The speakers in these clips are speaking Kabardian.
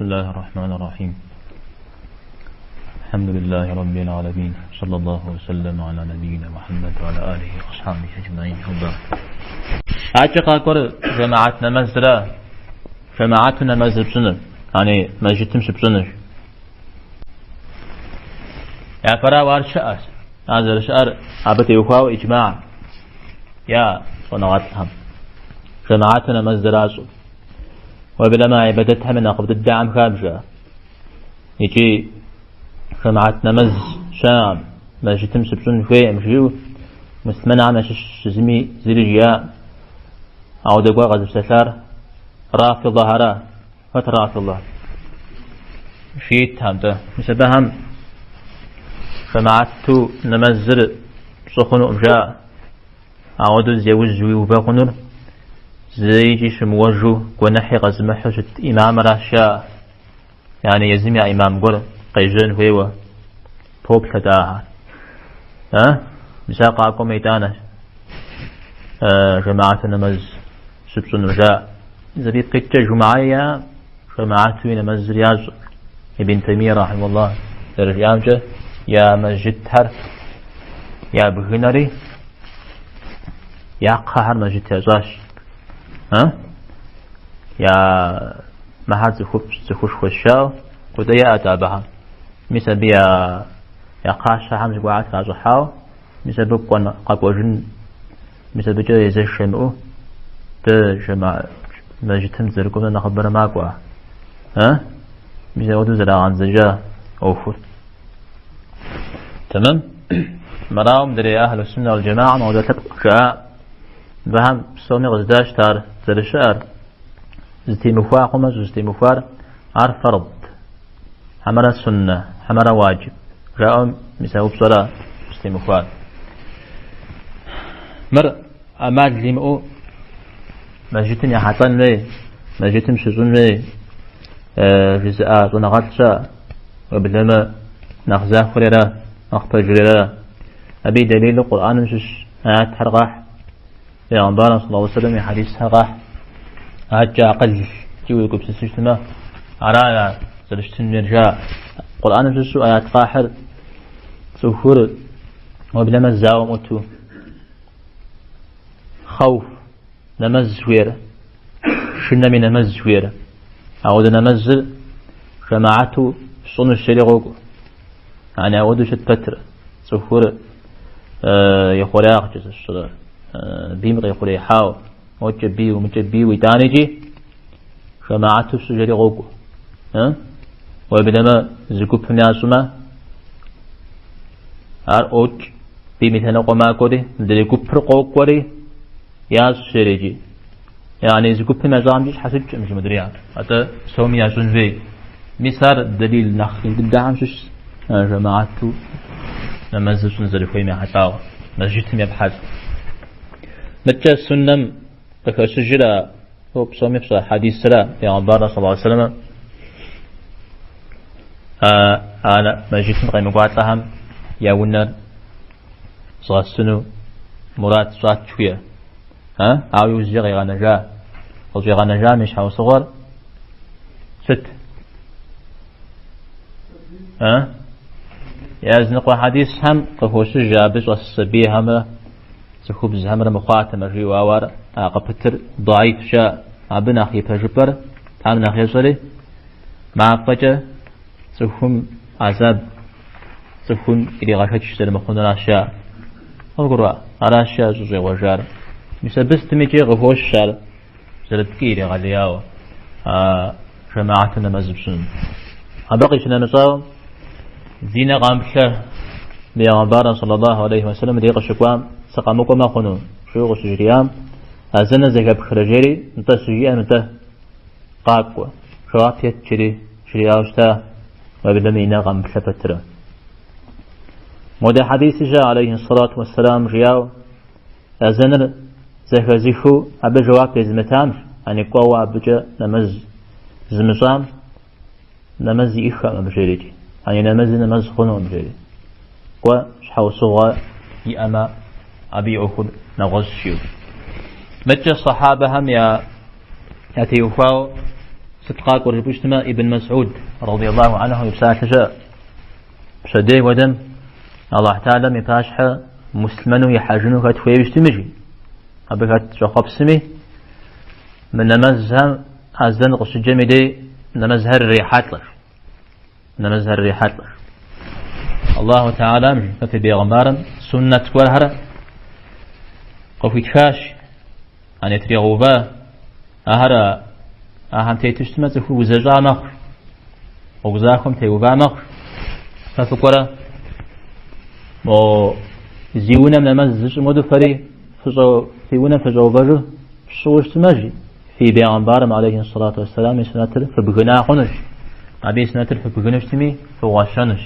بسم الله الرحمن الرحيم. الحمد لله رب العالمين صلى الله وسلم على نبينا محمد وعلى آله وأصحابه أجمعين وبعد. Адэкӏэ къакӏуэр жэмыхьэт нэмэзра, жэмыхьэту нэмэзыр пщӏыныр, яни мэжджытым щыпщӏыныр. Япэрауэ ар щыӏэщ, ар зэрыщыӏэр абы теухуауэ иджмагь яӏэ щӏэныгъэлӏхэм. Жэмыхьэту нэмэз зэращӏыр. Уеблэмэ гьибадэтхэм я нэхъыфӏ дыдэхэм хабжэ. Икӏи жэмыхьэт нэмэз щыӏэкъым, мэжджытым щыпщӏын хуейкъым жиӏэу муслъымэнхэм ящыщ зыми зыри жиӏакъым. Ауэдэ гуэр къэзыпсэлъар рафидахьэра? Хэт рафида? Шиитхэм-тӏэ. Мис абыхэм жэмыхьэту нэмэзыр пщӏы хъунукъым жаӏэ. Ауэдэу зи ужь уиувэ хъунур зэикӏи щымыуэжу гуэныхьи къэзымыхьу щыт имамыращ жаӏэ. Яни езым я имам гуэр къежьэн хуейуэ поплъэт ахэр. А? Мис ар къакӏуэмэ итӏанэщ жэмыхьэту нэмэз щыпщӏынур жаӏэ. Мис абы ипкъ иткӏэ жумыгьэи яӏэ, жэмыхьэтуи нэмэзыр ящӏ. Ибн Таймия рахьималлах зэрыжиӏамкӏэ, я мэжджытхэр ябгынэри, я кхъэхэр мэжджыт ящӏащ. А? Я мыхьэр цӏыхуфӏщ, цӏыхушхуэщ жаӏэу, куэдэ яӏэт абыхэм. Мис абы я кхъащхьэхэм зыгуэрхэр тращӏыхьауэ, мис абы кӏуэн къэкӏуэжын, мис абыкӏэ езэш ямыӏэу, дэ мэжджытым дызэрыкӏуэмрэ нэхъыбэрэ макӏуэ. А? Мис апхуэдэу зэрагъэндзэжа ӏуэхур. Тэмэм? Мырауэ мыдрей ахьлу суннэ уал джэмаӏэм ауэдэ лъэпкъ жаӏа. Мыбыхэм псоми къыздащт ар зэрыщыӏэр. Зытемыхуа хъумэ, щӏызытемыхуар ар фэрд, хьэмэрэ суннэ, хьэмэрэ уаджиб. Жаӏэу мис а упщӏэра щӏызытемыхуар. Мыр ӏэмал имыӏэу мэжджытым ехьэлӏэн хуей, мэжджытым щыщӏын хуей жызыӏа щӏэныгъэлӏ щыӏэ. Уеблэмэ нэхъ захуэр ара, нэхъ пэжыр ара. Абы и дэлилу Къурӏэным щыщ аятхэр къахь, Пейгъэмбарым саллаллаху алейхи вассалам и хьэдисхэр къахь. Адэкӏэ акъылкӏи уегупсысу щытмэ, ара зэрыщытын хуейр жаӏэ. Къурӏэным щыщу аят къахьыр цӏыхур уеблэмэ зауэм ӏуту хъэуф нэмэз жыхуиӏэр, шынэм и нэмэз жыхуиӏэр. Ауэдэ нэмэзыр жэмыхьэту пщӏынущ жери къокӏуэ. Яни ауэдэу щыт пэтрэ, цӏыхур ихъуреягъкӏэ зыщӏрэ, бийм къихъуреихьауэ, мокӏэ бий, мыкӏэ бий, итӏанэкӏи жэмыхьэту фщӏы жери къокӏуэ. Уеблэмэ зы гупым ящӏмэ, ар ӏуокӏ, бийм и лъэныкъуэ макӏуэри, мыдрей гупыр къокӏуэри, ящӏ жери икӏи. Яни зы гупым ящӏамкӏи щхьэщыкӏкъым жи мыдрейхэр. Атӏэ псоми ящӏын хуей. Мис ар дэлил нэхъ ин дыдэхэм щыщщ жэмыхьэту нэмэзыр щӏын зэрыхуейм ехьэлӏауэ, мэжджытым епхьэлӏ. Мыдкӏэ суннэм къыхэщыжыр а псоми фщӏэ хьэдисра, Пейгъэмбар саллаллаху алейхи вассалам а мэжджытым къемыкӏуалӏэхэм я унэр згъэсыну мурад сщӏат жыхуиӏэ. Ауэ иужькӏэ къигъэнэжа. Къыщӏигъэнэжам и щхьэусыгъуэр сыт? Языныкъуэ хьэдисхэм къыхощыж абы щӏэс сабийхэмрэ цӏыхубзхэмрэ мыхъуатэмэ жиӏэу, ауэ ар а къыпытыр даиф жаӏэ. Абы нэхъ и пэжыпӏэр Тхьэм нэхъ ещӏэри, мафӏэкӏэ цӏыхум азаб цӏыхум иригъэшэч зэрымыхъунуращ жаӏэ. Къывгурыӏуа? Аращ жаӏэ щӏыщӏегъуэжар. Мис абы сытым икӏи къыхощ ар зэрыткӏийр егъэлеяуэ а жэмыхьэту нэмэз пщӏыным. Абы къищынэмыщӏауэ, зи нэ къэмыплъэ Пейгъэмбарым саллаллаху алейхи вассалам дей къыщыкӏуам, сыкъэмыкӏуэмэ хъуну, жиӏэу къыщыжриӏам, азэныр зэхэпхрэ жери, нтӏэ щыжиӏэм, нтӏэ, къакӏуэ, жэуап ет жери жриӏауэ щыта, уеблэмэ и нэ къэмыплъэ пэтрэ. Модэ хьэдиси щыӏэ, алейхи ссалату уассалам, жиӏауэ, азэныр зэхэзыхыу абы жэуап езымытам, яни кӏуэуэ абыкӏэ нэмэз зымыщӏам, нэмэз иӏыххэкъым абы жерикӏи. Яни нэмэзыр нэмэз хъунукъым жери. Кӏуэ щхьэусыгъуэ иӏэмэ, абы и ӏуэхур нэгъуэщӏ жиӏэу. Мыдкӏэ сахьабэхэм ятеухуауэ Сыт къакӏуэр жыпӏэу щытмэ, Ибн Масӏуд, радиаллаху анху, и псалъэ щыӏэ. Пщэдей хуэдэм Аллахь Тэхьэлам и пащхьэ муслъымэну ихьэжыну хэт хуейуэ щытми, жи. Абы хэт щӏэхъуэпсми, мы нэмэзхэм азэн къыщыджэм и дей нэмэзхэр ирехьэлӏэ. Нэмэзхэр ирехьэлӏэ. Аллаху Тэхьэлам фэ фи бегъымбарым суннэт гуэрхэр къыхуитхащ, ани тригъэува, ахэр ахэм тету щытмэ, цӏыхур узэщӏа мэхъу, гъуэгу захуэм теува мэхъу. Фэ фыкӏуэрэ мо зи унэм нэмэз зыщӏым хуэдэу фэри фи унэм фыщӏэувэжу фщӏыуэ щытмэ, жи. Фи бегъымбарым, алейхи сэлату уэсселам, и суннэтыр фыбгына хъунущ. Абы и суннэтыр фыбгыну щытми, фыгъуэщэнущ.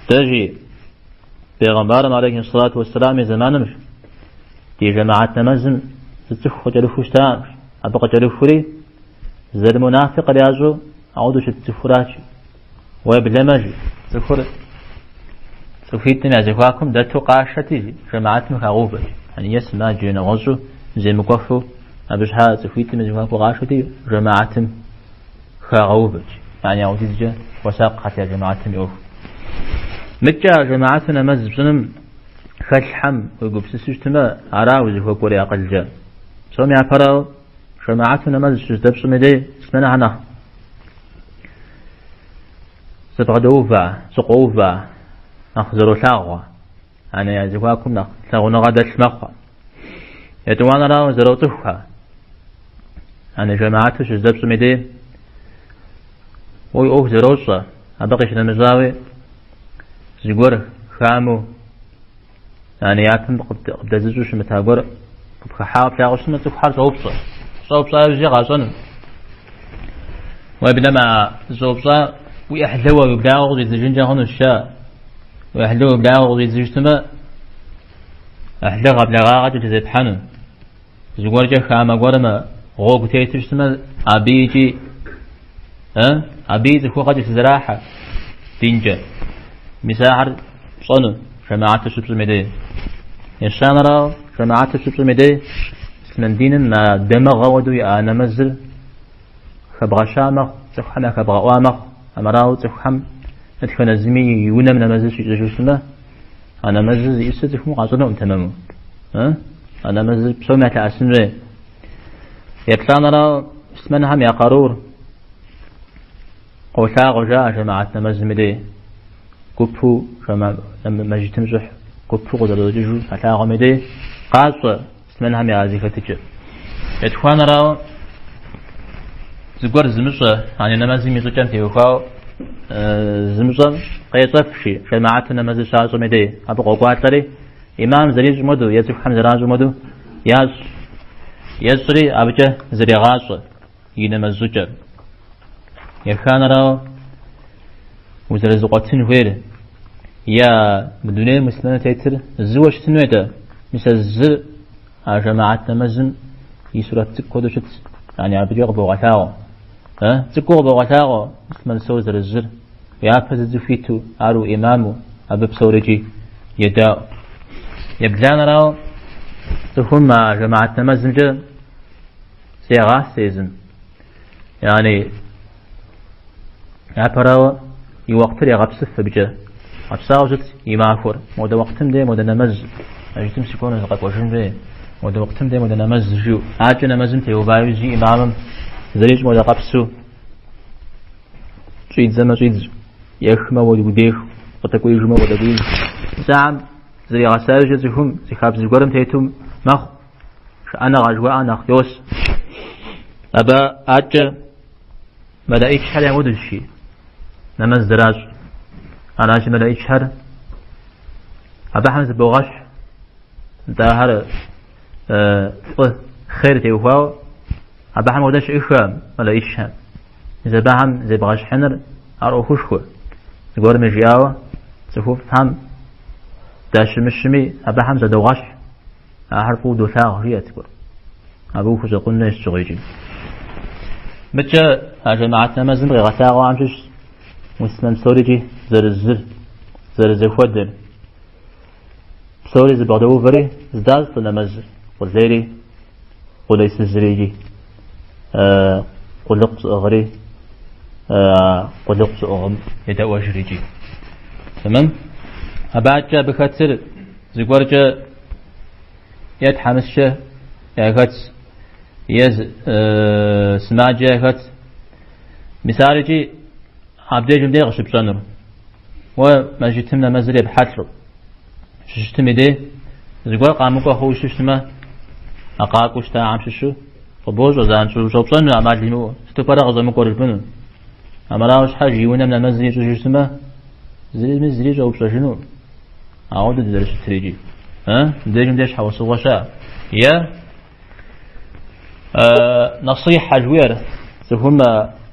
Дэ, жи, бегъымбарым, алейхи сэлату уэсселам, и зэманым ди жэмаат нэмэзым зы цӏыху къыкӏэрыхуу щытакъым. Абы къыкӏэрыхури, зэрымунафикъыр ящӏэу ауэдэу щыт цӏыхуращ. Уеблэмэ, жи, цӏыхур цӏыхуитӏым я зэхуакум дэту къашэти, жэмаатым хагъэувэт. Яни е сымаджэ, е нэгъуэщӏу земыкӏуэфу, абы щхьа цӏыхуитӏым я зэхуаку къашэти, жэмаатым хагъэувэт. Яни ауэдизкӏэ хуэсакъхэт я жэмаатым и ӏуэху. Мыдкӏэ а жэмаату нэмэз пщӏыным хэлъхьэм уегупсысу щытмэ, ара узыхуэкӏуэри акъылкӏэ. Псом япэрауэ, Жэмаату нэмэз щыздэпщӏым и дей муслъымэнхэр нэхъ зэбгъэдоувэ, зыкъуоувэ, нэхъ зэролъагъу, яни я зэхуакум нэхъ лъагъуныгъэ дэлъ мэхъу. Етӏуанэрауэ зэроцӏыхухэ, яни жэмаату щыздэпщӏым и дей уи ӏуэху зэрощӏэ, абы къищынэмыщӏауи зыгуэр хамэу, Яни япэм къыбдэзыщӏу щымыта гуэр къыпхыхьауэ плъагъуу щытмэ, цӏыхухэр щӏоупщӏэ. Щӏэупщӏа иужькӏэ къащӏэну. Уеблэмэ а щӏэупщӏа уи ӏыхьлыуэ, уи благъэу къыщӏидзыжынкӏэ хъунущ, ща. Уи ӏыхьлыуэ, уи благъэу къыщӏидзыж щытмэ, ӏыхьлыгъэ благъагъэ кӏэлъызепхьэну. Зыгуэркӏэ хамэ гуэрмэ, гъуэгу тету щытмэ, абы икӏи, абы и цӏыхугъэ кӏэлъызэрахьэ динкӏэ. Мис ахэр пщӏэну жэмаату щыпщӏым и дей. Ещанэрауэ, жэмаату щыпщӏым и дей, муслъымэн диным а дамыгъэ хуэдэу иӏа нэмэзыр хэбгъэща мэхъу, цӏыхухэм яхэбгъэӏуа мэхъу. Амырауэ цӏыхухэм дэтхэнэ зыми и унэм нэмэзыр щищӏыжу щытмэ, а нэмэзыр зиӏысыр цӏыхум къащӏэнукъым тэмэму. А нэмэзыр псоми ялъэӏэсын хуей. Еплӏанэрауэ, муслъымэнхэм я къарур къолъагъуэ жаӏэ жэмаат нэмэзым и дей. Гупу мэжджытым щӏыхь, гупу къызэрыщӏэкӏыжу ялъагъум и дей къащӏэ муслъымэнхэм я зэхэтыкӏэ. Етхуанэрауэ, зыгуэр зымыщӏэ, ани нэмэзым и щӏыкӏэм теухуауэ зымыщӏэм къещӏэф, жи, жэмаату нэмэзыр щащӏым и дей. Абы къокӏуалӏэри, имам зэрищӏым хуэдэу е цӏыхухэм зэращӏым хуэдэу ящӏ. Ещӏри, абыкӏэ зрегъащӏэ и нэмэз щӏыкӏэр. Еханэрауэ, узэрызыкъуэтын хуейр, е мы дунейм муслъымэну тетыр зыуэ щытын хуей-тӏэ. Мис а зыр а жэмаат нэмэзым и сурэт цӏыкӏу хуэдэу щытщ, яни абыкӏэ къыбогъэлъагъуэ. Цӏыкӏуу къыбогъэлъагъуэ муслъымэн псор зэрызыр, япэ зы цӏыху иту, ар уи имаму, абы псорикӏи едаӏуэу. Ебланэрауэ, цӏыхум а жэмаат нэмэзымкӏэ зегъасэ езым. Яни япэрауэ и уэхътыр егъэпсыф абыкӏэ. Гъэпсауэ щыт и махуэр. Модэ уэхътым дей модэ нэмэз мэжджытым сыкӏуэну сыкъэкӏуэжын хуей. Модэ уэхътым дей модэ нэмэз жиӏэу. Акӏэ нэмэзым теува иужьи имамым зэрищӏ модэ къэпсу щӏидзэмэ щӏидз, ехмэ удех, къыдэкӏуеижмэ къыдэкӏуеиж. Мис ахэм зригъэса иужькӏэ цӏыхум зы хабзэ гуэрым тету мэхъу. Шыӏэныгъэ жыхуаӏэр нэхъ йос. Абы адэкӏэ мэлэӏичхэр яхуэдэщ, жи, нэмэз зэращӏ. Аращи, мэлэӏичхэр абыхэм зыбогъэщхь. Нтӏэ ахэр фӏы, хъер теухуауэ абыхэм хуэдэ щыӏэххэкъым мэлэӏичхэм. Мис абыхэм зебгъэщхьыныр ар ӏуэхушхуэ. Зыгуэрми жиӏауэ, цӏыхуфӏхэм дащымыщми, абыхэм задогъэщхь. Ахэр фӏыуэ долъагъу, жиӏэ зыгуэр. Абы ухущӏэкъун хуейщ щыгъуэ икӏи. Мыдкӏэ а жэмаат нэмэзым къигъэлъагъуэхэм щыщ муслъымэн псорикӏи зэрызыр, зэрызэхуэдэр. Псори зыбгъэдэувэри зыдащӏ нэмэзыр, къулейри, къулейсызри икӏи. къулыкъу зыӏыгъри къулыкъу зыӏыгъым едэӏуэжыр икӏи. Тэмэм? Абы адэкӏэ абы хэтыр зыгуэркӏэ е тхьэмыщкӏэ яхэтщ, е сымаджэ яхэтщ. Мис ар икӏи абдежым дей къыщыпщӏэнур. Уэ мэжджытым нэмэзыр епхьэлӏэу щыщытым и дей зыгуэр къамыкӏуэ хъууэ щыщытмэ, а къакӏуэу щытахэм щыщу къыбощӏэ занщӏэу ущӏэупщӏэну ӏэмал имыӏэу, сыту пӏэрэ къыщӏэмыкӏуэр жыпӏэну. Армырауэ щхьэж и унэм нэмэзыр ищӏыжу щытмэ, зыми зыри щӏэупщӏэжыну. Ауэдэу дызэрыщытыр икӏи. Мыбдежым деж щхьэусыгъуэ щыӏэ. Е нэсихьэ жыхуиӏэр цӏыхум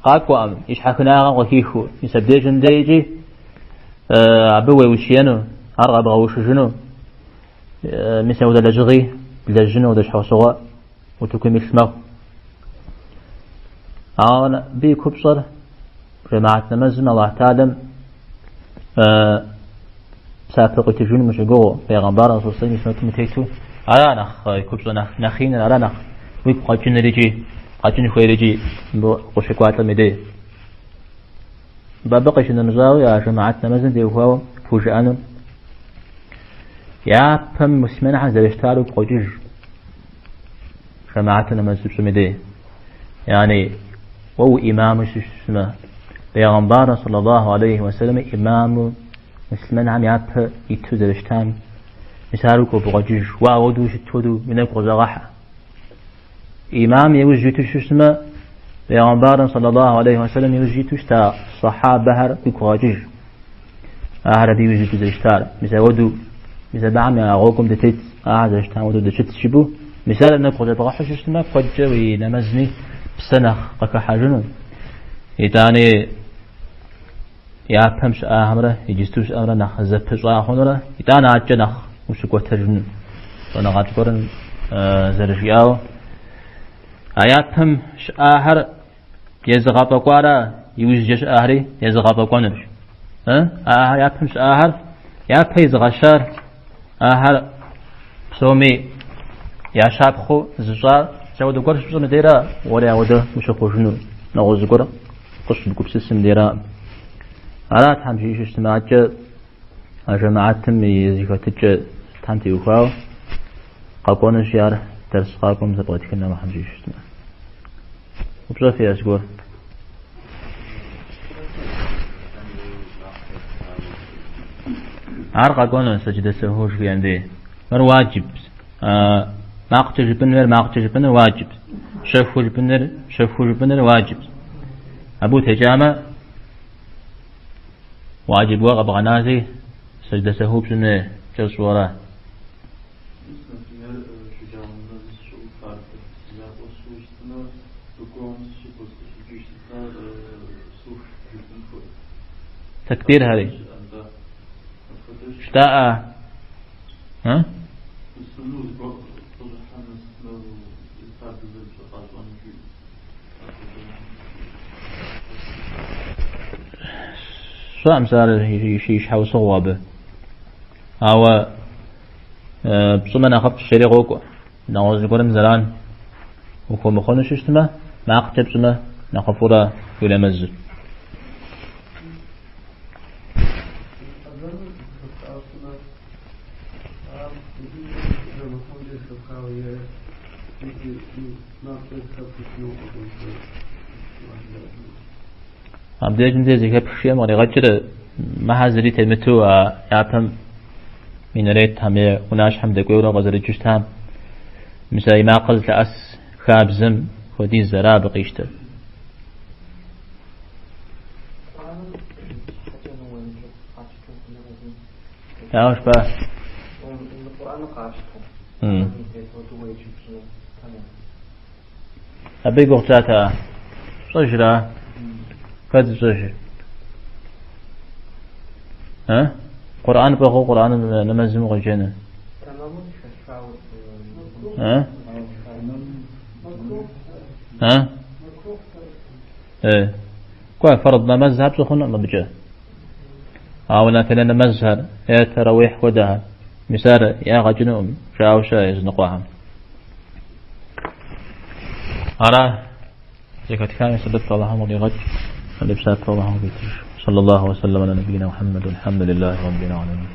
къакӏуэкъым и щхьэхынагъэм къыхихыу. Мис абдежым дей икӏи абы уеущиену, ар къэбгъэушыжыну, мис апхуэдэ лэжьыгъи блэжьыну апхуэдэ щхьэусыгъуэ утыкум илъ мэхъу. Ауэ абы и купщӏэр жэмаат нэмэзым Аллахь Тэхьэлам псапэ къуитыжыным ущыгугъыу, Пейгъэмбар алейхи и суннэтым утету, ара нэхъ и купщӏэ нэхъ нэхъ иныр, ара нэхъ уигу къэкӏыныр икӏи къэкӏын хуейр икӏи мыбы къыщекӏуалӏэм и дей. Абы къищынэмыщӏауэ а жэмаат нэмэзым теухуауэ пхужыӏэнур япэм муслъымэнхэр зэрыщытар уигу къокӏыж. Жэмаату нэмэз щыпщӏым и дей. Яни, уэ уимаму щыщытмэ, Пейгъэмбар саллаллаху алейхи уэсэлэм имаму муслъымэнхэм япэ иту зэрыщытам, мис ар уигу къыбокъэкӏыж, уэ ауэдэу ущыт хуэдэу уи нэгу къыщӏэгъэхьэ. Имам иужь иту щыщытмэ, Пейгъэмбарым саллаллаху алейхи уэсэлэм иужь иту щыта сахьабэхэр уигу къэгъэкӏыж. Ахэр абы иужь иту зэрыщытар. Мис ауэдэу, мис абыхэм я гъуэгум дытет, ахэр зэрыщытам хуэдэу дыщытщ жыпӏэу, мис ар нэгу къыщӏэбгъэхьэу щыщытмэ, куэдкӏэ уи нэмэзми псэ нэхъ къыхыхьэжыну. Итӏани япэм щыӏахэмрэ иджысту щыӏэмрэ нэхъ зэпыщӏа хъунурэ, итӏанэ адэкӏэ нэхъ ущыкӏуэтэжыну. Щӏэныгъэлӏ гуэрым зэрыжиӏауэ, а япэм щыӏахэр езыгъэфӏэкӏуара иужькӏэ щыӏахэри езыгъэфӏэкӏуэнырщ. Ахэр япэм щыӏахэр япэ изыгъэщар, ахэр псоми я щапхъэу зыщӏар мис ауэдэ гуэр щыпщӏэм и дейра, уэри ауэдэ ущыхъужынур, нэгъуэщӏ зыгуэр къыщыбгупсысым дейра. Ара Тхьэм жиӏэу щытмэ, адэкӏэ а жэмаатым и зэхэтыкӏэ Тхьэм теухуауэ къэкӏуэнущи ар дэрс къакӏуэм зэпкърытхын Алыхьым жиӏэу щытмэ. Упщӏэ фиӏэ зыгуэр? Ар къэкӏуэну сэджыдэ сэху жыхуиӏэм дей. Мыр уаджиб. Макъкӏэ жыпӏэнур макъкӏэ жыпӏэнур уаджиб. Щэхуу жыпӏэнур щэхуу жыпӏэнур уаджиб. Абы утекӏамэ, уаджиб гуэр къэбгъэнази, сэджыдэ сэху пщӏын хуей кӏэщӏу ара. Например, шэджагъуэ нэмэз сщӏыу фардыр си закъуэ сщӏыу щытмэ, рукуум сыщикӏыжыщтмэ, сухь жыпӏэн хуей. Тэкбирхэри. Жытӏаӏэ. А? Сщӏэкъым сэ ар и щхьэусыгъуэ абы. Ауэ пщӏымэ нэхъыфӏщ жери къокӏуэ. Нэгъуэщӏ зыгуэрым зэран ухуэмыхъуну щыщытмэ, макъкӏэ пщӏымэ нэхъыфӏурэ уи нэмэзыр. Абдежым де зэхэпх жиӏэм къригъэкӏыр мыхьэр зыри темыту а япэм минаретхэм е унащхьэм дэкӏуейуэрэ къызэрыкӏыу щытам, мис а и макъыр зылъэӏэс хабзэм хуэдиз ара абы къищтэр. Дауэ жыпӏа? Абы и гугъу тщӏата? Пщӏэжра? Хэт зыщӏэжыр? А? Къурӏэн пӏыгъыу Къурӏэным нэмэзым укъеджэну? А? А? Э. Кӏуэ, фэрд нэмэзхэр пщӏы хъунукъым абыкӏэ. Ауэ нафилэ нэмэзхэр е тэрауихь хуэдэхэр, мис ар ягъэ кӏынукъым, жаӏэу щыӏэ языныкъуэхэм. Ара? Зэхэтхам и сэбэп Алыхьым къыдигъэкӏ, ари псапэу Алыхьым къыдитыж. Саллаллаху ва саллам аля набийна Мухаммад, вальхамдулиллахи раббил аламин.